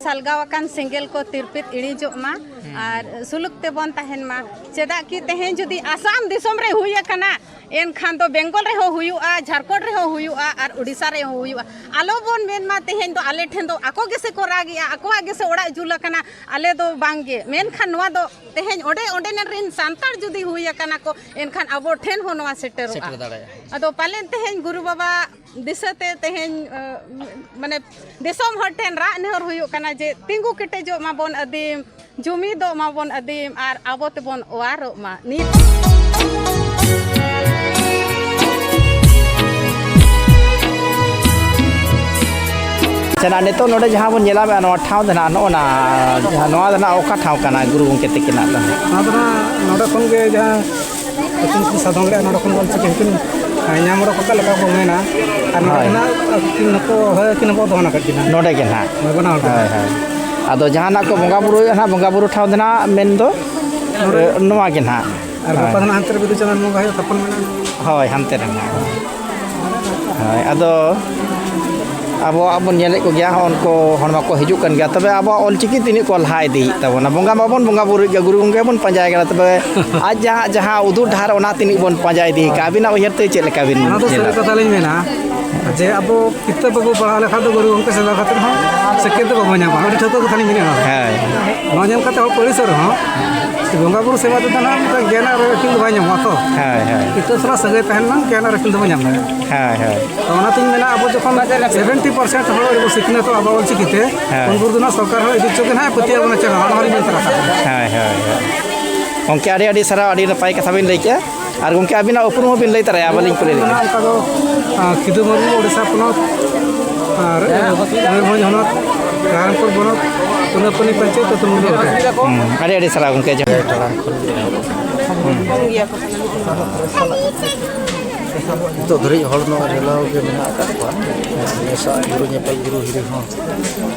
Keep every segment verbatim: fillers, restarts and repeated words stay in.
ᱥᱟᱞᱜᱟᱣ ᱟᱠᱟᱱ ᱥᱮᱸᱜᱮᱞ ᱠᱚ ᱛᱤᱨᱯᱤᱛ ᱤᱬᱤᱡᱚᱜ ᱢᱟ ᱟᱨ ᱥᱩᱞᱩᱠ ᱛᱮᱵᱚᱱ ᱛᱟᱦᱮᱱ ᱢᱟ᱾ ᱪᱮᱫᱟᱜ ᱠᱤ ᱛᱮᱦᱮᱧ ᱡᱩᱫᱤ ᱟᱥᱟᱢ ᱫᱤᱥᱚᱢ ᱨᱮ ᱦᱩᱭ ᱟᱠᱟᱱᱟ, ᱮᱱᱠᱷᱟᱱ ᱫᱚ ᱵᱮᱝᱜᱚᱞ ᱨᱮᱦᱚᱸ ᱦᱩᱭᱩᱜᱼᱟ, ᱡᱷᱟᱲᱠᱷᱚᱸᱰ ᱨᱮᱦᱚᱸ ᱦᱩᱭᱩᱜᱼᱟ ᱟᱨ ᱳᱰᱤᱥᱟ ᱨᱮᱦᱚᱸ ᱦᱩᱭᱩᱜᱼᱟ᱾ ᱟᱞᱚ ᱵᱚᱱ ᱢᱮᱱ ᱢᱟ ᱛᱮᱦᱮᱧ ᱫᱚ ᱟᱞᱮ ᱴᱷᱮᱱ ᱫᱚ ᱟᱠᱚ ᱜᱮᱥᱮ ᱠᱚ ᱨᱟᱜᱮᱜᱼᱟ, ᱟᱠᱚᱣᱟᱜ ᱜᱮᱥᱮ ᱚᱲᱟᱜ ᱡᱩᱞ ᱟᱠᱟᱱᱟ, ᱟᱞᱮ ᱫᱚ ᱵᱟᱝ ᱜᱮ᱾ ᱢᱮᱱᱠᱷᱟᱱ ᱱᱚᱣᱟ ᱫᱚ ᱛᱮᱦᱮᱧ ᱚᱸᱰᱮ ᱚᱸᱰᱮᱱ ᱨᱮᱱ ᱥᱟᱱᱛᱟᱲ ᱡᱩᱫᱤ ᱦᱩᱭ ᱟᱠᱟᱱᱟ ᱠᱚ, ᱮᱱᱠᱷᱟᱱ ᱟᱵᱚ ᱴᱷᱮᱱ ᱦᱚᱸ ᱱᱚᱣᱟ ᱥᱮᱴᱮᱨᱚᱜᱼᱟ᱾ ᱥᱮᱴᱮᱨ ᱫᱟᱲᱮᱭᱟᱜᱼᱟ᱾ ᱟᱫᱚ ᱯᱟᱞᱮᱱ ᱛᱮᱦᱮᱧ ᱜᱩᱨᱩ ᱵᱟᱵᱟ ᱫᱤᱥᱟᱹᱛᱮ ᱛᱮᱦᱮᱧ, ᱟᱸ, ᱢᱟᱱᱮ ᱫᱤᱥᱚᱢ ᱦᱚᱲ ᱴᱷᱮᱱ ᱨᱟᱜ ᱱᱮᱦᱚᱨ ᱦᱩᱭᱩᱜ ᱠᱟᱱᱟ ᱡᱮ ᱛᱤᱸᱜᱩ ᱠᱮᱴᱮᱡᱚᱜ ᱢᱟᱵᱚᱱ ᱟᱹᱫᱤᱢ, ᱡᱩᱢᱤᱫᱚᱜ ᱢᱟᱵᱚᱱ ᱟᱹᱫᱤᱢ ᱟᱨ ᱟᱵᱚ ᱛᱮᱵᱚᱱ ᱚᱣᱟᱨᱚᱜ ᱢᱟ᱾ ᱱᱤᱭᱟᱹ ᱟᱪᱪᱷᱟ, ᱱᱤᱛᱚᱜ ᱱᱚᱰᱮ ᱡᱟᱦᱟᱸ ᱵᱚᱱ ᱧᱮᱞᱟ, ᱱᱚᱣᱟ ᱴᱷᱟᱶ ᱫᱚ ᱱᱟᱜ, ᱱᱚᱜᱼᱚ ᱱᱟ, ᱡᱟᱦᱟᱸ ᱱᱚᱣᱟ ᱫᱚ ᱱᱟᱜ ᱚᱠᱟ ᱴᱷᱟᱶ ᱠᱟᱱᱟ ᱜᱩᱨᱩ ᱜᱚᱢᱠᱮ ᱛᱤᱠᱤᱱᱟᱜ ᱫᱚ? ᱱᱚᱣᱟ ᱫᱚ ᱱᱟᱜ ᱱᱚᱰᱮ ᱠᱷᱚᱱ ᱜᱮ ᱡᱟᱦᱟᱸ ᱟᱹᱠᱤᱱ ᱠᱤᱱ ᱥᱟᱫᱚᱢ ᱞᱮᱫᱼᱟ, ᱱᱚᱰᱮ ᱠᱷᱚᱱ ᱚᱞ ᱪᱤᱠᱤ ᱦᱚᱸᱠᱤᱱ ᱧᱟᱢ ᱚᱰᱚᱠ ᱟᱠᱟᱫ ᱞᱮᱠᱟ ᱠᱚ ᱢᱮᱱᱟ᱾ ᱟᱨ ᱱᱚᱰᱮ ᱦᱳᱭ᱾ ᱫᱚ ᱱᱟᱜ ᱟᱹᱠᱤᱱ ᱦᱚᱸᱠᱚ, ᱦᱳᱭ, ᱟᱹᱠᱤᱱ ᱦᱚᱸᱠᱚ ᱫᱚᱦᱚ ᱟᱠᱟᱫ ᱠᱤᱱᱟ᱾ ᱱᱚᱰᱮ ᱜᱮ ᱱᱟᱜ᱾ ᱦᱳᱭ, ᱵᱟᱱᱟ ᱦᱚᱲ ᱜᱮ᱾ ᱦᱳᱭ, ᱦᱳᱭ᱾ ᱟᱫᱚ ᱡᱟᱦᱟᱱᱟᱜ ᱠᱚ ᱵᱚᱸᱜᱟ ᱵᱩᱨᱩᱭᱟ ᱱᱟᱜ, ᱵᱚᱸᱜᱟ ᱵᱩᱨᱩ ᱴᱷᱟᱶ ᱫᱚ ᱱᱟᱜ ᱢᱮᱱᱫᱚ, ᱱᱚᱰᱮ᱾ ᱮ, ᱱᱚᱣᱟ ᱜᱮ ᱱᱟᱜ᱾ ᱟᱨ ᱦᱳᱭ᱾ ᱜᱟᱯᱟ ᱫᱚ ᱱᱟᱜ ᱦᱟᱱᱛᱮ ᱨᱮ ᱵᱤᱫᱩ ᱪᱟᱸᱫᱟᱱ ᱵᱚᱸᱜᱟ ᱦᱩᱭᱩᱜᱼᱟ, ᱛᱷᱟᱯᱚᱱ ᱢᱮᱱᱟᱜᱼᱟ᱾ ᱦᱳᱭ, ᱦᱟᱱᱛᱮ ᱨᱮ ᱱᱟᱜ᱾ ᱦᱳᱭ, ᱟᱫᱚ ᱟᱵᱚᱣᱟᱜ ᱵᱚᱱ ᱧᱮᱞᱮᱫ ᱠᱚᱜᱮᱭᱟ, ᱦᱚᱸ ᱩᱱᱠᱩ ᱦᱚᱲ ᱢᱟᱠᱚ ᱦᱤᱡᱩᱜ ᱠᱟᱱ ᱜᱮᱭᱟ, ᱛᱚᱵᱮ ᱟᱵᱚᱣᱟᱜ ᱚᱞ ᱪᱤᱠᱤ ᱛᱤᱱᱟᱹᱜ ᱠᱚ ᱞᱟᱦᱟ ᱤᱫᱤᱭᱮᱫ ᱛᱟᱵᱚᱱᱟ? ᱵᱚᱸᱜᱟ ᱢᱟᱵᱚᱱ ᱵᱚᱸᱜᱟ ᱵᱩᱨᱩᱭᱮᱫ ᱜᱮᱭᱟ, ᱜᱩᱨᱩ ᱜᱚᱢᱠᱮ ᱵᱚᱱ ᱯᱟᱸᱡᱟᱭ ᱠᱟᱱᱟ, ᱛᱚᱵᱮ ᱟᱡ ᱡᱟᱦᱟᱸ, ᱡᱟᱦᱟᱸ ᱩᱫᱩᱜ ᱰᱟᱦᱟᱨ, ᱚᱱᱟ ᱛᱤᱱᱟᱹᱜ ᱵᱚᱱ ᱯᱟᱸᱡᱟ ᱤᱫᱤᱭᱮᱫ ᱠᱟᱱᱟ? ᱟᱹᱵᱤᱱᱟᱜ ᱩᱭᱦᱟᱹᱨ ᱛᱮ ᱪᱮᱫ ᱞᱮᱠᱟ ᱵᱤᱱ ᱚᱱᱟ ᱫᱚ ᱥᱟᱹᱨᱤ ᱧᱮᱞᱟ? ᱠᱟᱛᱷᱟ ᱞᱤᱧ ᱢᱮᱱᱟ, ᱡᱮ ᱟᱵᱚ ᱠᱤᱛᱟᱹᱵ ᱵᱟᱵᱚ ᱯᱟᱲᱦᱟᱣ ᱞᱮᱠᱷᱟᱱ ᱫᱚ ᱜᱩᱨᱩ ᱜᱚᱢᱠᱮ ᱥᱮᱸᱫᱽᱨᱟ ᱠᱟᱛᱮ ᱦᱚᱸ ᱥᱤᱠᱠᱷᱤᱛ ᱫᱚ ᱵᱟᱵᱚᱱ ᱧᱟᱢᱟ᱾ ᱟᱹᱰᱤ ᱴᱷᱟᱹᱣᱠᱟᱹ ᱠᱟᱛᱷᱟ ᱞᱤᱧ ᱢᱮᱱᱮᱫᱼᱟ᱾ ᱦᱮᱸ᱾ ᱱᱚᱣᱟ ᱧᱮᱞ ᱠᱟᱛᱮ ᱦᱚᱲ ᱠᱚ ᱟᱹᱲᱤᱥᱚᱜ ᱨᱮᱦᱚᱸ, ᱵᱚᱸᱜᱟ ᱵᱩᱨᱩ ᱥᱮᱵᱟ ᱛᱮᱫᱚ ᱱᱟᱦᱟᱜ ᱢᱤᱫᱴᱟᱝ ᱜᱮᱭᱟᱱ ᱟᱨ ᱟᱹᱠᱤᱞ ᱫᱚ ᱵᱟᱭ ᱧᱟᱢᱚᱜᱼᱟ ᱛᱚ᱾ ᱦᱮᱸ, ᱦᱮᱸ᱾ ᱠᱤᱛᱟᱹᱵ ᱥᱟᱞᱟᱜ ᱥᱟᱹᱜᱟᱹᱭ ᱛᱟᱦᱮᱱ ᱢᱟ, ᱜᱮᱭᱟᱱ ᱟᱨ ᱟᱹᱠᱤᱞ ᱫᱚᱵᱚᱱ ᱧᱟᱢ ᱫᱟᱲᱮᱭᱟᱜᱼᱟ᱾ ᱦᱮᱸ, ᱦᱮᱸ᱾ ᱛᱚ, ᱚᱱᱟᱛᱤᱧ ᱢᱮᱱᱟ, ᱟᱵᱚ ᱡᱚᱠᱷᱚᱱ ᱥᱮᱵᱷᱮᱱᱴᱤ ᱯᱟᱨᱥᱮᱱᱴ ᱦᱚᱲ ᱵᱚᱱ ᱥᱤᱠᱷᱱᱟᱹᱛᱚᱜᱼᱟ ᱟᱵᱚ ᱚᱞ ᱪᱤᱠᱤ ᱛᱮ, ᱦᱮᱸ᱾ ᱩᱱ ᱵᱷᱳᱨ ᱫᱚ ᱱᱟᱦᱟᱜ ᱥᱚᱨᱠᱟᱨ ᱦᱚᱸ ᱤᱫᱤ ᱦᱚᱪᱚ ᱜᱮ ᱱᱟᱦᱟᱜ ᱯᱟᱹᱛᱭᱟᱹᱣ ᱵᱚᱱᱟ ᱪᱟᱞᱟᱜᱼᱟ, ᱚᱱᱟ ᱦᱚᱸᱞᱤᱧ ᱢᱮᱱ ᱛᱚᱨᱟ ᱠᱟᱜ ᱠᱟᱱᱟ᱾ ᱦᱮᱸ, ᱦᱮᱸ, ᱦᱮᱸ᱾ ᱜᱚᱢᱠᱮ, ᱟᱹᱰᱤ ᱟᱹᱰᱤ ᱥᱟᱨᱦᱟᱣ, ᱟᱹᱰᱤ ᱱᱟᱯᱟᱭ ᱠᱟᱛᱷᱟ ᱵᱤᱱ ᱞᱟᱹᱭ ᱠᱮᱜᱼᱟ᱾ ᱟᱨ ᱜᱚᱢᱠᱮ, ᱟᱹᱵᱤᱱᱟᱜ ᱩᱯᱨᱩᱢ ᱦᱚᱸᱵᱤᱱ ᱞᱟᱹᱭ ᱛᱟᱨᱟᱭᱟ, ᱵᱟᱹᱞᱤᱧ ᱠᱩᱞᱤ ᱞᱮᱵᱤᱱᱟ᱾ ᱚᱱᱠᱟ ᱫᱚ, ᱟᱸ, ᱠᱷᱤᱫᱩ ᱢᱩᱨᱢᱩ, ᱳᱰᱤᱥᱟ ᱯᱚᱱᱚᱛ, ᱟᱨ ᱢᱚᱭᱩᱨᱵᱷᱚᱸᱡᱽ ᱦᱚᱱᱚᱛ, ᱨᱟᱭᱨᱚᱝᱯᱩᱨ ᱵᱞᱚᱠ, ᱯᱩᱱᱟᱹᱯᱟᱹᱱᱤ ᱯᱚᱧᱪᱟᱭᱮᱛ, ᱛᱩᱛᱩᱢᱩᱞ ᱵᱞᱚᱠ᱾ ᱦᱩᱸ, ᱟᱹᱰᱤ ᱟᱹᱰᱤ ᱥᱟᱨᱦᱟᱣ ᱜᱚᱢᱠᱮ, ᱡᱚᱦᱟᱨ᱾ ᱱᱤᱛᱚᱜ ᱫᱷᱟᱹᱨᱤᱡ ᱦᱚᱲ ᱱᱚᱣᱟ ᱨᱮᱞᱟᱣ ᱜᱮ ᱢᱮᱱᱟᱜ ᱟᱠᱟᱫ ᱠᱚᱣᱟ᱾ ᱱᱮᱥᱟᱜ ᱜᱩᱨᱩ ᱧᱮᱯᱮᱞ ᱜᱩᱨᱩ ᱦᱤᱨᱤ ᱦᱚᱸ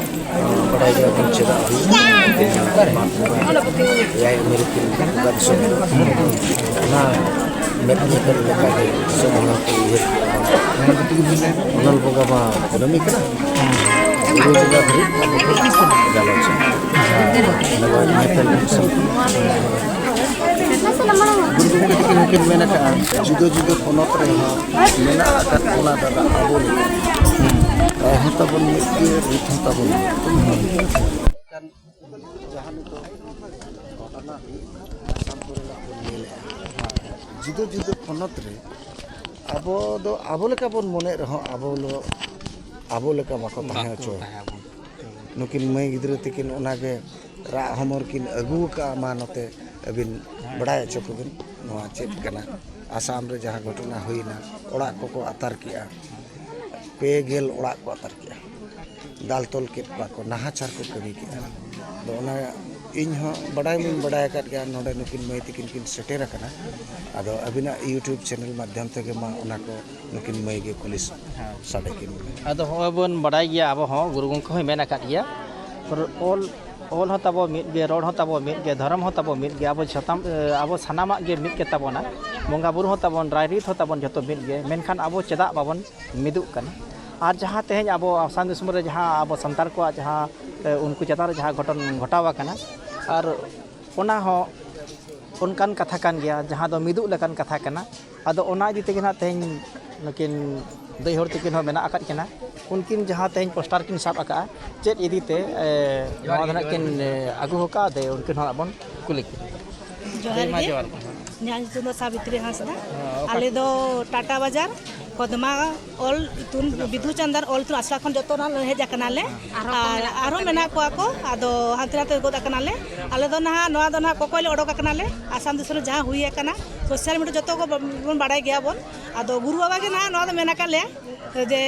ᱵᱟᱰᱟᱭ ᱜᱮᱭᱟ ᱵᱚᱱ ᱪᱮᱫᱟᱜ ᱦᱩᱭᱩᱜᱼᱟ᱾ ᱛᱮᱦᱮᱧ ᱢᱟᱜᱽ ᱵᱚᱸᱜᱟ ᱮᱭᱟᱭ ᱩᱢᱮᱨ ᱨᱮᱠᱤᱱ ᱵᱚᱸᱜᱟ ᱫᱤᱥᱚᱢ ᱮᱱᱟ᱾ ᱚᱱᱟ ᱢᱮᱫ ᱧᱮᱯᱮᱞ ᱞᱮᱠᱟᱜᱮ ᱫᱤᱥᱚᱢ ᱦᱚᱲ ᱦᱚᱸᱠᱚ ᱩᱭᱦᱟᱹᱨ ᱠᱮᱜᱼᱟ᱾ ᱚᱱᱚᱞ ᱵᱚᱸᱜᱟ ᱢᱟ ᱠᱩᱱᱟᱹᱢᱤ ᱠᱟᱱᱟ᱾ ᱜᱩᱨᱩ ᱵᱚᱸᱜᱟ ᱫᱷᱟᱹᱨᱤᱡ ᱟᱵᱚ ᱵᱚᱱ ᱡᱩᱫᱟᱹ ᱡᱩᱫᱟᱹ ᱯᱚᱱᱚᱛ ᱨᱮᱦᱚᱸ ᱢᱮᱱᱟᱜ ᱟᱠᱟᱫ ᱵᱚᱱᱟ ᱫᱟᱫᱟ, ᱟᱵᱚ ᱞᱮᱠᱟ᱾ ᱨᱟᱭ ᱦᱚᱸ ᱛᱟᱵᱚᱱ ᱢᱤᱫ ᱜᱮ, ᱨᱤᱛ ᱦᱚᱸ ᱛᱟᱵᱚᱱ ᱢᱤᱫ᱾ ᱡᱟᱦᱟᱸ ᱱᱤᱛᱚᱜ ᱜᱷᱚᱴᱚᱱᱟ ᱦᱩᱭᱩᱜ ᱠᱟᱱᱟ, ᱟᱥᱟᱢ ᱠᱚᱨᱮᱱᱟᱜ ᱵᱚᱱ ᱧᱮᱞᱮᱫᱼᱟ, ᱡᱩᱫᱟᱹ ᱡᱩᱫᱟᱹ ᱯᱚᱱᱚᱛ ᱨᱮ ᱟᱵᱚ ᱫᱚ ᱟᱵᱚ ᱞᱮᱠᱟ ᱵᱚᱱ ᱢᱚᱱᱮᱭᱮᱫ ᱨᱮᱦᱚᱸ, ᱟᱵᱚ ᱫᱚ ᱟᱵᱚ ᱞᱮᱠᱟ ᱵᱟᱠᱚ ᱛᱟᱦᱮᱸ ᱵᱟᱠᱚ ᱦᱚᱪᱚ᱾ ᱛᱟᱦᱮᱸ ᱟᱵᱚᱱ᱾ ᱱᱩᱠᱤᱱ ᱢᱟᱹᱭ ᱜᱤᱫᱽᱨᱟᱹ ᱛᱟᱹᱠᱤᱱ ᱚᱱᱟᱜᱮ ᱨᱟᱜ ᱦᱚᱢᱚᱨ ᱠᱤᱱ ᱟᱹᱜᱩ ᱟᱠᱟᱫᱼᱟ᱾ ᱢᱟ ᱱᱚᱛᱮ ᱟᱹᱵᱤᱱ ᱵᱟᱲᱟᱭ ᱦᱚᱪᱚ ᱠᱚᱵᱤᱱ, ᱱᱚᱣᱟ ᱪᱮᱫ ᱠᱟᱱᱟ? ᱟᱥᱟᱢ ᱨᱮ ᱡᱟᱦᱟᱸ ᱜᱷᱚᱴᱚᱱᱟ ᱦᱩᱭᱱᱟ, ᱚᱲᱟᱜ ᱠᱚᱠᱚ ᱟᱛᱟᱨ ᱠᱮᱜᱼᱟ, ᱯᱮ ᱜᱮᱞ ᱚᱲᱟᱜ ᱠᱚ ᱟᱛᱟᱨ ᱠᱮᱜᱼᱟ, ᱫᱟᱞ ᱛᱚᱞ ᱠᱮᱫ ᱠᱚᱣᱟ ᱠᱚ, ᱱᱟᱦᱟᱪᱟᱨ ᱠᱚ ᱠᱟᱹᱢᱤ ᱠᱮᱜᱼᱟ᱾ ᱟᱫᱚ ᱚᱱᱟ ᱤᱧ ᱦᱚᱸ ᱵᱟᱰᱟᱭ ᱢᱟᱧ ᱵᱟᱰᱟᱭ ᱟᱠᱟᱫ ᱜᱮᱭᱟ, ᱱᱚᱰᱮ ᱱᱩᱠᱤᱱ ᱢᱟᱹᱭ ᱛᱟᱹᱠᱤᱱ ᱠᱤᱱ ᱥᱮᱴᱮᱨ ᱟᱠᱟᱱᱟ᱾ ᱟᱫᱚ ᱟᱹᱵᱤᱱᱟᱜ YouTube channel ᱢᱟᱫᱽᱫᱷᱚᱢ ᱛᱮᱜᱮ ᱢᱟ ᱚᱱᱟ ᱠᱚ ᱱᱩᱠᱤᱱ ᱢᱟᱹᱭ ᱜᱮ ᱠᱩᱞᱤ ᱦᱮᱸ᱾ ᱥᱟᱰᱮ ᱠᱤᱱ ᱵᱤᱱ᱾ ᱟᱫᱚ ᱦᱚᱸᱜᱼᱚᱭ ᱵᱚᱱ ᱵᱟᱰᱟᱭ ᱜᱮᱭᱟ, ᱟᱵᱚ ᱦᱚᱸ ᱜᱩᱨᱩ ᱜᱚᱢᱠᱮ ᱦᱚᱸᱭ ᱢᱮᱱ ᱟᱠᱟᱫ ᱜᱮᱭᱟ, ᱚᱞ, ᱚᱞ ᱦᱚᱸ ᱛᱟᱵᱚ ᱢᱤᱫ ᱜᱮ, ᱨᱚᱲ ᱦᱚᱸ ᱛᱟᱵᱚ ᱢᱤᱫ ᱜᱮ, ᱫᱷᱚᱨᱚᱢ ᱦᱚᱸ ᱛᱟᱵᱚ ᱢᱤᱫ ᱜᱮ, ᱟᱵᱚ ᱥᱟᱛᱟᱢ, ᱮ, ᱟᱵᱚ ᱥᱟᱱᱟᱢᱟᱜ ᱜᱮ ᱢᱤᱫ ᱜᱮ ᱛᱟᱵᱚᱱᱟ, ᱵᱚᱸᱜᱟ ᱵᱩᱨᱩ ᱦᱚᱸ ᱛᱟᱵᱚᱱ, ᱨᱟᱭᱨᱤᱛ ᱦᱚᱸ ᱛᱟᱵᱚᱱ ᱡᱚᱛᱚ ᱢᱤᱫ ᱜᱮ, ᱢᱮᱱᱠᱷᱟᱱ ᱟᱵᱚ ᱪᱮᱫᱟᱜ ᱵᱟᱵᱚᱱ ᱢᱤᱫᱚᱜ ᱠᱟᱱᱟ? ᱟᱨ ᱡᱟᱦᱟᱸ ᱛᱮᱦᱮᱧ ᱟᱵᱚ ᱟᱥᱟᱢ ᱫᱤᱥᱚᱢ ᱨᱮ ᱡᱟᱦᱟᱸ ᱟᱵᱚ ᱥᱟᱱᱛᱟᱲ ᱠᱚᱣᱟᱜ ᱡᱟᱦᱟᱸ, ᱮ, ᱩᱱᱠᱩ ᱪᱮᱛᱟᱱ ᱨᱮ ᱡᱟᱦᱟᱸ ᱜᱷᱚᱴᱚᱱ ᱜᱷᱚᱴᱟᱣ ᱟᱠᱟᱱᱟ, ᱟᱨ ᱚᱱᱟ ᱦᱚᱸ ᱚᱱᱠᱟᱱ ᱠᱟᱛᱷᱟ ᱠᱟᱱ ᱜᱮᱭᱟ, ᱡᱟᱦᱟᱸ ᱫᱚ ᱢᱤᱫᱚᱜ ᱞᱮᱠᱟᱱ ᱠᱟᱛᱷᱟ ᱠᱟᱱᱟ᱾ ᱟᱫᱚ ᱚᱱᱟ ᱤᱫᱤ ᱛᱮᱜᱮ ᱱᱟᱦᱟᱜ ᱛᱮᱦᱮᱧ ᱱᱩᱠᱤᱱ ᱫᱟᱹᱭ ᱦᱚᱲ ᱛᱟᱹᱠᱤᱱ ᱦᱚᱸ ᱢᱮᱱᱟᱜ ᱟᱠᱟᱫ ᱠᱤᱱᱟ᱾ ᱩᱱᱠᱤᱱ ᱡᱟᱦᱟᱸ ᱛᱮᱦᱮᱧ ᱯᱳᱥᱴᱟᱨ ᱠᱤᱱ ᱥᱟᱵ ᱟᱠᱟᱫᱼᱟ, ᱪᱮᱫ ᱤᱫᱤ ᱛᱮ, ᱮ, ᱱᱚᱣᱟ ᱫᱚ ᱱᱟᱦᱟᱜ ᱠᱤᱱ, ᱮ, ᱟᱹᱜᱩ ᱟᱠᱟᱫᱼᱟ, ᱫᱮ ᱩᱱᱠᱤᱱ ᱦᱚᱸ ᱱᱟᱦᱟᱜ ᱵᱚᱱ ᱠᱩᱞᱤ ᱠᱤᱱᱟ᱾ ᱡᱚᱦᱟᱨ ᱢᱟ ᱜᱮ᱾ ᱡᱚᱦᱟᱨ ᱜᱮ᱾ ᱤᱧᱟᱹᱜ ᱧᱩᱛᱩᱢ ᱫᱚ ᱥᱟᱵᱤᱛᱨᱤ ᱦᱟᱸᱥᱫᱟ᱾ ᱦᱮᱸ, ᱚᱠᱟ ᱟᱞᱮ ᱫᱚ ᱴᱟᱴᱟ ᱵᱟᱡᱟᱨ ᱠᱚᱫᱢᱟ ᱚᱞ ᱤᱛᱩᱱ, ᱵᱤᱫᱩ ᱪᱟᱸᱫᱟᱱ ᱚᱞ ᱤᱛᱩᱱ ᱟᱥᱲᱟ ᱠᱷᱚᱱ ᱡᱚᱛᱚ ᱱᱟᱦᱟᱜ ᱞᱮ ᱦᱮᱡ ᱟᱠᱟᱱᱟᱞᱮ᱾ ᱟᱨᱦᱚᱸ ᱠᱚ ᱟᱨ ᱢᱮᱱᱟᱜ ᱟᱨᱦᱚᱸ ᱠᱚᱛᱟ ᱢᱮᱱᱟᱜ ᱯᱮᱭᱟ? ᱠᱚᱣᱟ ᱠᱚ, ᱟᱫᱚ ᱦᱟᱱᱛᱮ ᱱᱟᱛᱮ ᱜᱚᱫ ᱟᱠᱟᱱᱟᱞᱮ᱾ ᱟᱞᱮ ᱫᱚ ᱱᱟᱦᱟᱜ, ᱱᱚᱣᱟ ᱫᱚ ᱱᱟᱦᱟᱜ ᱠᱚᱠᱚᱭ ᱞᱮ ᱚᱰᱚᱠ ᱟᱠᱟᱱᱟᱞᱮ᱾ ᱟᱥᱟᱢ ᱫᱤᱥᱚᱢ ᱨᱮ ᱡᱟᱦᱟᱸ ᱦᱩᱭ ᱟᱠᱟᱱᱟ, ᱥᱳᱥᱟᱞ ᱢᱤᱰᱤᱭᱟ ᱡᱚᱛᱚ ᱠᱚ ᱵᱚᱱ ᱵᱟᱲᱟᱭ ᱜᱮᱭᱟ ᱵᱚᱱ᱾ ᱟᱫᱚ ᱜᱩᱨᱩ ᱵᱟᱵᱟ ᱜᱮ ᱱᱟᱦᱟᱜ ᱱᱚᱣᱟ ᱫᱚ ᱢᱮᱱ ᱟᱠᱟᱫ ᱞᱮᱭᱟ ᱡᱮ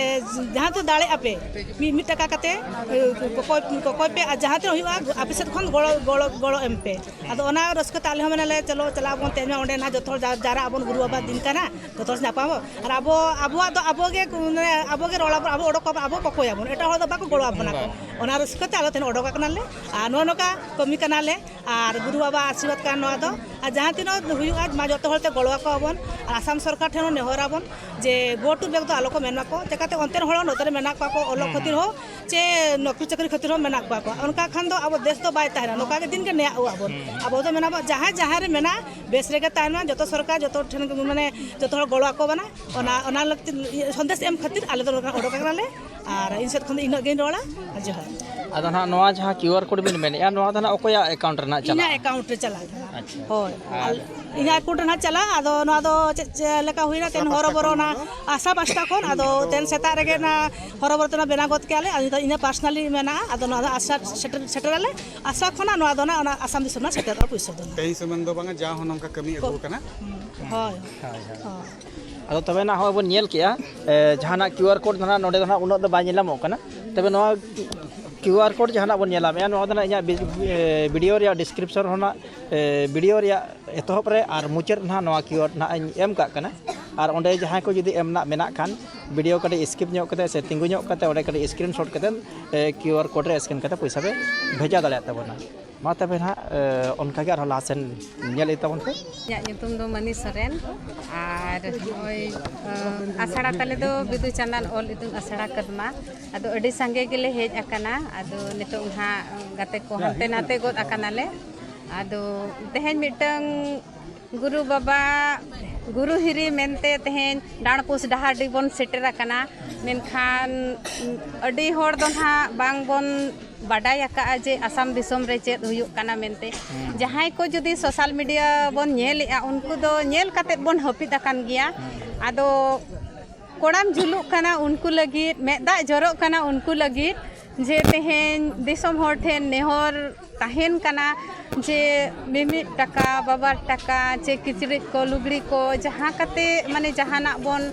ᱡᱟᱦᱟᱸ ᱛᱮ ᱫᱟᱲᱮᱭᱟᱜ ᱟᱯᱮ, ᱢᱤᱫ, ᱢᱤᱫ ᱴᱟᱠᱟ ᱠᱟᱛᱮ, ᱮ, ᱠᱚᱠᱚᱭ, ᱠᱚᱠᱚᱭ ᱯᱮ, ᱟᱨ ᱡᱟᱦᱟᱸ ᱛᱤᱱᱟᱹᱜ ᱦᱩᱭᱩᱜᱼᱟ, ᱟᱯᱮ ᱥᱮᱫ ᱠᱷᱚᱱ ᱜᱚᱲᱚ, ᱜᱚᱲᱚ, ᱜᱚᱲᱚ ᱮᱢ ᱯᱮ᱾ ᱟᱫᱚ ᱚᱱᱟ ᱨᱟᱹᱥᱠᱟᱹ ᱛᱮ ᱟᱞᱮ ᱦᱚᱸ ᱢᱮᱱᱟᱞᱮ, ᱪᱚᱞᱚ ᱪᱟᱞᱟᱜ ᱟᱵᱚᱱ, ᱛᱮᱦᱮᱧ ᱢᱟ ᱚᱸᱰᱮ ᱱᱟᱦᱟᱜ ᱡᱚᱛᱚ ᱦᱚᱲ ᱡᱟ-, ᱡᱟᱣᱨᱟᱜ ᱟᱵᱚᱱ, ᱜᱩᱨᱩ ᱵᱟᱵᱟ ᱫᱤᱱ ᱠᱟᱱᱟ, ᱡᱚᱛᱚ ᱦᱚᱲ ᱧᱟᱯᱟᱢ ᱟᱵᱚᱱ᱾ ᱟᱨ ᱟᱵᱚ, ᱟᱵᱚᱣᱟᱜ ᱫᱚ ᱟᱵᱚ ᱜᱮ, ᱢᱟᱱᱮ, ᱟᱵᱚ ᱜᱮ ᱨᱚᱲ ᱟᱵᱚᱱ, ᱟᱵᱚ ᱚᱰᱚᱠ ᱟᱵᱚᱱ, ᱟᱵᱚ ᱠᱚᱠᱚᱭ ᱟᱵᱚᱱ, ᱮᱴᱟᱜ ᱦᱚᱲ ᱫᱚ ᱵᱟᱠᱚ ᱜᱚᱲᱚ ᱟᱵᱚᱱᱟ ᱠᱚ᱾ ᱵᱟᱝ᱾ ᱚᱱᱟ ᱨᱟᱹᱥᱠᱟᱹ ᱛᱮ ᱟᱞᱮ ᱛᱮᱦᱮᱧ ᱚᱰᱚᱠ ᱟᱠᱟᱱᱟᱞᱮ᱾ ᱟᱨ ᱱᱚᱜᱼᱚ ᱱᱚᱝᱠᱟ ᱠᱟᱹᱢᱤ ᱠᱟᱱᱟᱞᱮ᱾ ᱟᱨ ᱜᱩᱨᱩ ᱵᱟᱵᱟ ᱟᱥᱤᱨᱵᱟᱫᱽ ᱠᱟᱱᱟ ᱱᱚᱣᱟ ᱫᱚ᱾ ᱟᱨ ᱡᱟᱦᱟᱸ ᱛᱤᱱᱟᱹᱜ ᱦᱩᱭᱩᱜᱼᱟ, ᱢᱟ ᱡᱚᱛᱚ ᱦᱚᱲ ᱛᱮ ᱜᱚᱲᱚ ᱟᱠᱚᱣᱟ ᱵᱚᱱ᱾ ᱟᱨ ᱟᱥᱟᱢ ᱥᱚᱨᱠᱟᱨ ᱴᱷᱮᱱ ᱦᱚᱸ ᱱᱮᱦᱚᱨ ᱟᱵᱚᱱ ᱡᱮ go to back ᱫᱚ ᱟᱞᱚ ᱠᱚ ᱢᱮᱱ ᱢᱟᱠᱚ, ᱪᱮᱠᱟᱛᱮ ᱚᱱᱛᱮ ᱨᱮᱱ ᱦᱚᱲ ᱱᱚᱛᱮ ᱨᱮ ᱢᱮᱱᱟᱜ ᱠᱚᱣᱟ ᱠᱚ, ᱚᱞᱚᱜ ᱠᱷᱟᱹᱛᱤᱨ ᱦᱚᱸ ᱪᱮ ᱱᱚᱠᱨᱤ ᱪᱟᱹᱠᱨᱤ ᱠᱷᱟᱹᱛᱤᱨ ᱦᱚᱸ ᱢᱮᱱᱟᱜ ᱠᱚᱣᱟ ᱠᱚ᱾ ᱚᱱᱠᱟ ᱠᱷᱟᱱ ᱫᱚ ᱟᱵᱚ ᱫᱮᱥ ᱫᱚ ᱵᱟᱭ ᱛᱟᱦᱮᱱᱟ, ᱱᱚᱝᱠᱟ ᱜᱮ ᱫᱤᱱ ᱜᱮ ᱱᱮᱭᱟᱜ ᱟᱵᱚᱱ᱾ ᱟᱵᱚ ᱫᱚ ᱢᱮᱱᱟ ᱵᱚᱱ ᱡᱟᱦᱟᱸᱭ ᱡᱟᱦᱟᱸ ᱨᱮ ᱢᱮᱱᱟᱜ, ᱵᱮᱥ ᱨᱮᱜᱮ ᱛᱟᱦᱮᱱ ᱢᱟ, ᱡᱚᱛᱚ ᱥᱚᱨᱠᱟᱨ ᱡᱚᱛᱚ ᱴᱷᱮᱱ ᱜᱮ ᱢᱟᱱᱮ ᱡᱚᱛᱚ ᱦᱚᱲ ᱜᱚᱲᱚ ᱟᱠᱚ ᱵᱚᱱᱟ᱾ ᱚᱱᱟ, ᱚᱱᱟ ᱞᱟᱹᱠᱛᱤ, ᱤᱭᱟᱹ, ᱥᱚᱱᱫᱮᱥ ᱮᱢ ᱠᱷᱟᱹᱛᱤᱨ ᱟᱞᱮ ᱫᱚ ᱱᱚᱰᱮ ᱚᱰᱚᱠ ᱟᱠᱟᱱᱟᱞᱮ᱾ ᱟᱨ ᱤᱧ ᱥᱮᱫ ᱠᱷᱚᱱ ᱫᱚ ᱤᱱᱟᱹᱜ ᱜᱤᱧ ᱨᱚᱲᱟ᱾ ᱡᱚᱦᱟᱨ᱾ ᱟᱫᱚ ᱱᱟᱦᱟᱜ ᱱᱚᱣᱟ ᱡᱟᱦᱟᱸ QR code ᱵᱤᱱ ᱢᱮᱱᱮᱫᱼᱟ, ᱱᱚᱣᱟ ᱫᱚ ᱱᱟᱦᱟᱜ ᱚᱠᱚᱭᱟᱜ account ᱨᱮ ᱱᱟᱦᱟᱜ ᱤᱧᱟᱹᱜ ᱪᱟᱞᱟᱜᱼᱟ? Account ᱨᱮ ᱪᱟᱞᱟᱜ ᱠᱟᱱᱟ᱾ ᱟᱪᱪᱷᱟ᱾ ᱦᱳᱭ᱾ ᱟᱨ ᱟᱞ-, ᱤᱧᱟᱹᱜ account ᱨᱮ ᱱᱟᱦᱟᱜ ᱪᱟᱞᱟᱜᱼᱟ᱾ ᱟᱫᱚ ᱱᱚᱣᱟ ᱫᱚ ᱪᱮᱫ, ᱪᱮᱫ ᱞᱮᱠᱟ ᱦᱩᱭᱱᱟ, ᱛᱮᱱ ᱦᱚᱨᱚᱵᱚᱨᱚ ᱚᱱᱟ ᱟᱥᱟ ᱯᱟᱥᱴᱟ ᱠᱷᱚᱱ, ᱟᱫᱚ ᱛᱮᱱ ᱥᱮᱛᱟᱜ ᱨᱮᱜᱮ ᱚᱱᱟ ᱦᱚᱨᱚᱵᱚᱨᱚ ᱛᱮ ᱚᱱᱟ ᱵᱮᱱᱟᱣ ᱜᱚᱫ ᱠᱮᱜᱼᱟ ᱞᱮ᱾ ᱟᱫᱚ ᱤᱧᱟᱹᱜ personally ᱢᱮᱱᱟᱜᱼᱟ᱾ ᱟᱫᱚ ᱱᱚᱣᱟ ᱫᱚ ᱟᱥᱟ ᱥᱮᱴᱮᱨ, ᱥᱮᱴᱮᱨᱟᱞᱮ᱾ ᱟᱥᱟ ᱠᱷᱚᱱᱟᱜ ᱱᱚᱣᱟ ᱫᱚ ᱱᱟᱦᱟᱜ ᱚᱱᱟ ᱟᱥᱟᱢ ᱫᱤᱥᱚᱢ ᱱᱟᱦᱟᱜ ᱥᱮᱴᱮᱨᱚᱜᱼᱟ ᱯᱩᱭᱥᱟᱹ ᱫᱚ ᱱᱟᱦᱟᱜ᱾ ᱛᱮᱦᱮᱧ ᱥᱩᱢᱩᱝ ᱫᱚ ᱵᱟᱝᱟ, ᱡᱟ ᱦᱚᱸ ᱱᱚᱝᱠᱟ ᱠᱟᱹᱢᱤ ᱟᱹᱜᱩ ᱠᱚ-, ᱟᱠᱟᱱᱟ᱾ ᱦᱳᱭ᱾ ᱦᱳᱭ, ᱦᱳᱭ᱾ ᱦᱳᱭ᱾ ᱟᱫᱚ ᱛᱚᱵᱮ ᱱᱟᱦᱟᱜ ᱦᱚᱸᱜᱼᱚᱭ ᱵᱚᱱ ᱧᱮᱞ ᱠᱮᱜᱼᱟ, ᱮ, ᱡᱟᱦᱟᱱᱟᱜ QR code ᱫᱚ ᱱᱟᱦᱟᱜ ᱱᱚᱰᱮ ᱫᱚ ᱱᱟᱦᱟᱜ ᱩᱱᱟᱹᱜ ᱫᱚ ᱵᱟᱭ ᱧᱮᱞ ᱧᱟᱢᱚᱜ ᱠᱟᱱᱟ᱾ ᱛᱚᱵᱮ ᱱᱚᱣᱟ QR code ᱡᱟᱦᱟᱱᱟᱜ ᱵᱚᱱ ᱧᱮᱞ ᱧᱟᱢᱮᱜᱼᱟ, ᱱᱚᱣᱟ ᱫᱚ ᱱᱟᱦᱟᱜ ᱤᱧᱟᱹᱜ ᱵᱤ-, ᱮ, video ᱨᱮᱭᱟᱜ description ᱨᱮᱦᱚᱸ ᱱᱟᱦᱟᱜ, ᱮ, video ᱨᱮᱭᱟᱜ ᱮᱛᱚᱦᱚᱵ ᱨᱮ ᱟᱨ ᱢᱩᱪᱟᱹᱫ ᱨᱮ ᱱᱟᱦᱟᱜ ᱱᱚᱣᱟ QR ᱱᱟᱦᱟᱜ ᱤᱧ ᱮᱢ ᱠᱟᱜ ᱠᱟᱱᱟ᱾ ᱟᱨ ᱚᱸᱰᱮ ᱡᱟᱦᱟᱸᱭ ᱠᱚ ᱡᱩᱫᱤ ᱮᱢ ᱨᱮᱱᱟᱜ ᱢᱮᱱᱟᱜ ᱠᱷᱟᱱ, video ᱠᱟᱹᱴᱤᱡ skip ᱧᱚᱜ ᱠᱟᱛᱮ ᱥᱮ ᱛᱤᱸᱜᱩ ᱧᱚᱜ ᱠᱟᱛᱮ ᱚᱸᱰᱮ ᱠᱟᱹᱴᱤᱡ screenshot ᱠᱟᱛᱮ, ᱮ, QR code ᱨᱮ scan ᱠᱟᱛᱮ ᱯᱚᱭᱥᱟ ᱯᱮ ᱵᱷᱮᱡᱟ ᱫᱟᱲᱮᱭᱟᱜ ᱛᱟᱵᱚᱱᱟ᱾ ᱢᱟ ᱛᱚᱵᱮ ᱱᱟᱦᱟᱜ, ᱮ, ᱚᱱᱠᱟᱜᱮ ᱟᱨᱦᱚᱸ ᱞᱟᱦᱟ ᱥᱮᱱ ᱧᱮᱞ ᱤᱫᱤ ᱛᱟᱵᱚᱱ ᱯᱮ᱾ ᱤᱧᱟᱹᱜ ᱧᱩᱛᱩᱢ ᱫᱚ ᱢᱟᱹᱱᱤ ᱥᱚᱨᱮᱱ᱾ ᱟᱨ ᱱᱚᱜᱼᱚᱭ, ᱮ, ᱟᱥᱲᱟ ᱛᱟᱞᱮ ᱫᱚ ᱵᱤᱫᱩ ᱪᱟᱸᱫᱟᱱ ᱚᱞ ᱤᱛᱩᱱ ᱟᱥᱲᱟ ᱠᱟᱫᱢᱟ᱾ ᱟᱫᱚ ᱟᱹᱰᱤ ᱥᱟᱸᱜᱮ ᱜᱮᱞᱮ ᱦᱮᱡ ᱟᱠᱟᱱᱟ᱾ ᱟᱫᱚ ᱱᱤᱛᱚᱜ ᱱᱟᱦᱟᱜ ᱜᱟᱛᱮ ᱠᱚ ᱦᱟᱱᱛᱮ ᱱᱟᱛᱮ ᱜᱚᱫ ᱟᱠᱟᱱᱟᱞᱮ᱾ ᱟᱫᱚ ᱛᱮᱦᱮᱧ ᱢᱤᱫᱴᱟᱝ ᱜᱩᱨᱩ ᱵᱟᱵᱟ, ᱜᱩᱨᱩ ᱦᱤᱨᱤ ᱢᱮᱱᱛᱮ ᱛᱮᱦᱮᱧ ᱰᱟᱸᱰᱯᱩᱥ ᱰᱟᱦᱟᱨᱰᱤ ᱵᱚᱱ ᱥᱮᱴᱮᱨ ᱟᱠᱟᱱᱟ᱾ ᱢᱮᱱᱠᱷᱟᱱ ᱟᱹᱰᱤ ᱦᱚᱲ ᱫᱚ ᱱᱟᱦᱟᱜ ᱵᱟᱝ ᱵᱚᱱ ᱵᱟᱰᱟᱭ ᱟᱠᱟᱫᱼᱟ ᱡᱮ ᱟᱥᱟᱢ ᱫᱤᱥᱚᱢ ᱨᱮ ᱪᱮᱫ ᱦᱩᱭᱩᱜ ᱠᱟᱱᱟ ᱢᱮᱱᱛᱮ᱾ ᱦᱩᱸ᱾ ᱡᱟᱦᱟᱸᱭ ᱠᱚ ᱡᱩᱫᱤ social media ᱵᱚᱱ ᱧᱮᱞᱮᱫᱼᱟ, ᱩᱱᱠᱩ ᱫᱚ ᱧᱮᱞ ᱠᱟᱛᱮᱫ ᱵᱚᱱ ᱦᱟᱹᱯᱤᱫ ᱟᱠᱟᱱ ᱜᱮᱭᱟ᱾ ᱦᱩᱸ᱾ ᱟᱫᱚ ᱠᱚᱲᱟᱢ ᱡᱩᱞᱩᱜ ᱠᱟᱱᱟ ᱩᱱᱠᱩ ᱞᱟᱹᱜᱤᱫ, ᱢᱮᱫ ᱫᱟᱜ ᱡᱚᱨᱚᱜ ᱠᱟᱱᱟ ᱩᱱᱠᱩ ᱞᱟᱹᱜᱤᱫ, ᱡᱮ ᱛᱮᱦᱮᱧ ᱫᱤᱥᱚᱢ ᱦᱚᱲ ᱴᱷᱮᱱ ᱱᱮᱦᱚᱨ ᱛᱟᱦᱮᱱ ᱠᱟᱱᱟ ᱡᱮ ᱢᱤᱢᱤᱫ ᱴᱟᱠᱟ, ᱵᱟᱵᱟᱨ ᱴᱟᱠᱟ, ᱪᱮ ᱠᱤᱪᱨᱤᱡ ᱠᱚ, ᱞᱩᱜᱽᱲᱤ ᱠᱚ, ᱡᱟᱦᱟᱸ ᱠᱟᱛᱮ ᱢᱟᱱᱮ ᱡᱟᱦᱟᱱᱟᱜ ᱵᱚᱱ,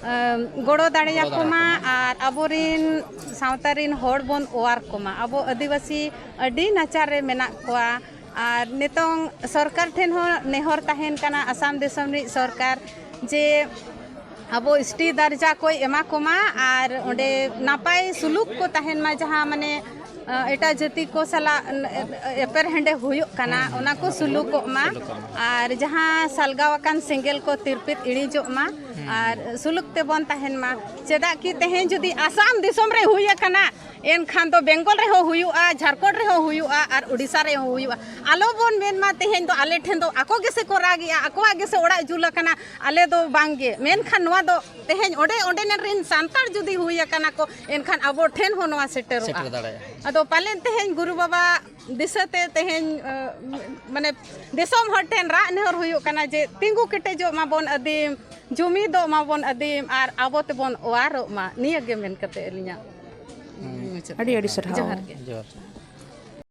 ᱟᱢ, ᱜᱚᱲᱚ ᱫᱟᱲᱮᱭᱟᱠᱚ ᱢᱟ᱾ ᱟᱨ ᱟᱵᱚᱨᱤᱱ ᱥᱟᱶᱛᱟ ᱨᱤᱱ ᱦᱚᱲ ᱵᱚᱱ ᱚᱣᱟᱨ ᱠᱚᱢᱟ᱾ ᱟᱵᱚ ᱟᱹᱫᱤᱵᱟᱹᱥᱤ ᱟᱹᱰᱤ ᱱᱟᱪᱟᱨ ᱨᱮ ᱢᱮᱱᱟᱜ ᱠᱚᱣᱟ᱾ ᱟᱨ ᱱᱤᱛᱚᱝ ᱥᱚᱨᱠᱟᱨ ᱴᱷᱮᱱ ᱦᱚᱸ ᱱᱮᱦᱚᱨ ᱛᱟᱦᱮᱱ ᱠᱟᱱᱟ, ᱟᱥᱟᱢ ᱫᱤᱥᱚᱢ ᱨᱤᱱᱤᱡ ᱥᱚᱨᱠᱟᱨ, ᱡᱮ ᱟᱵᱚ ST ᱫᱟᱨᱡᱟ ᱠᱚᱭ ᱮᱢᱟ ᱠᱚᱢᱟ ᱟᱨ ᱚᱸᱰᱮ ᱱᱟᱯᱟᱭ ᱥᱩᱞᱩᱠ ᱠᱚ ᱛᱟᱦᱮᱱ ᱢᱟ, ᱡᱟᱦᱟᱸ ᱢᱟᱱᱮ ᱮᱴᱟᱜ ᱡᱟᱹᱛᱤ ᱠᱚ ᱥᱟᱞᱟᱜ ᱮᱯᱮᱨ ᱦᱮᱸᱰᱮ ᱦᱩᱭᱩᱜ ᱠᱟᱱᱟ, ᱚᱱᱟ ᱠᱚ ᱥᱩᱞᱩᱠᱚᱜ ᱢᱟ᱾ ᱟᱨ ᱡᱟᱦᱟᱸ ᱥᱟᱞᱜᱟᱣ ᱟᱠᱟᱱ ᱥᱮᱸᱜᱮᱞ ᱠᱚ ᱛᱤᱨᱯᱤᱛ ᱤᱬᱤᱡᱚᱜ ᱢᱟ᱾ ᱟᱨ ᱥᱩᱞᱩᱠ ᱛᱮᱵᱚᱱ ᱛᱟᱦᱮᱱ ᱢᱟ᱾ ᱪᱮᱫᱟᱜ ᱠᱤ ᱛᱮᱦᱮᱧ ᱡᱩᱫᱤ ᱟᱥᱟᱢ ᱫᱤᱥᱚᱢ ᱨᱮ ᱦᱩᱭ ᱟᱠᱟᱱᱟ, ᱮᱱᱠᱷᱟᱱ ᱫᱚ ᱵᱮᱝᱜᱚᱞ ᱨᱮᱦᱚᱸ ᱦᱩᱭᱩᱜᱼᱟ, ᱡᱷᱟᱲᱠᱷᱚᱸᱰ ᱨᱮᱦᱚᱸ ᱦᱩᱭᱩᱜᱼᱟ, ᱟᱨ ᱩᱰᱤᱥᱟ ᱨᱮᱦᱚᱸ ᱦᱩᱭᱩᱜᱼᱟ᱾ ᱟᱞᱚ ᱵᱚᱱ ᱢᱮᱱ ᱢᱟ ᱛᱮᱦᱮᱧ ᱫᱚ ᱟᱞᱮ ᱴᱷᱮᱱ ᱫᱚ ᱟᱠᱚ ᱜᱮᱥᱮ ᱠᱚ ᱨᱟᱜᱮᱜᱼᱟ, ᱟᱠᱚᱣᱟᱜ ᱜᱮᱥᱮ ᱚᱲᱟᱜ ᱡᱩᱞ ᱟᱠᱟᱱᱟ, ᱟᱞᱮ ᱫᱚ ᱵᱟᱝ ᱜᱮ᱾ ᱢᱮᱱᱠᱷᱟᱱ ᱱᱚᱣᱟ ᱫᱚ ᱛᱮᱦᱮᱧ ᱚᱸᱰᱮ ᱚᱸᱰᱮᱱ ᱨᱮᱱ ᱥᱟᱱᱛᱟᱲ ᱡᱩᱫᱤ ᱦᱩᱭ ᱟᱠᱟᱱᱟ ᱠᱚ, ᱮᱱᱠᱷᱟᱱ ᱟᱵᱚ ᱴᱷᱮᱱ ᱦᱚᱸ ᱱᱚᱣᱟ ᱥᱮᱴᱮᱨᱚᱜᱼᱟ᱾ ᱥᱮᱴᱮᱨ ᱫᱟᱲᱮᱭᱟᱜᱼᱟ᱾ ᱟᱫᱚ ᱯᱟᱞᱮᱱ ᱛᱮᱦᱮᱧ ᱜᱩᱨᱩ ᱵᱟᱵᱟ ᱫᱤᱥᱟᱹᱛᱮ ᱛᱮᱦᱮᱧ ᱢᱟᱱᱮ ᱫᱤᱥᱚᱢ ᱦᱚᱲ ᱴᱷᱮᱱ ᱨᱟᱜ ᱱᱮᱦᱚᱨ ᱦᱩᱭᱩᱜ ᱠᱟᱱᱟ ᱡᱮ ᱛᱤᱸᱜᱩ ᱠᱮᱴᱮᱡᱚᱜ ᱢᱟᱵᱚᱱ ᱟᱹᱫᱤᱢ, ᱡᱩᱢᱤᱫᱚᱜ ᱢᱟᱵᱚᱱ ᱟᱹᱫᱤᱢ, ᱟᱨ ᱟᱵᱚ ᱛᱮᱵᱚᱱ ᱚᱣᱟᱨᱚᱜ ᱢᱟ᱾ ᱱᱤᱭᱟᱹ ᱜᱮ ᱢᱮᱱ ᱠᱟᱛᱮ ᱟᱹᱞᱤᱧᱟᱜ ᱢᱩᱪᱟᱹᱫ᱾ ᱟᱹᱰᱤ ᱟᱹᱰᱤ ᱥᱟᱨᱦᱟᱣ᱾ ᱡᱚᱦᱟᱨ ᱜᱮ᱾ ᱡᱚᱦᱟᱨ᱾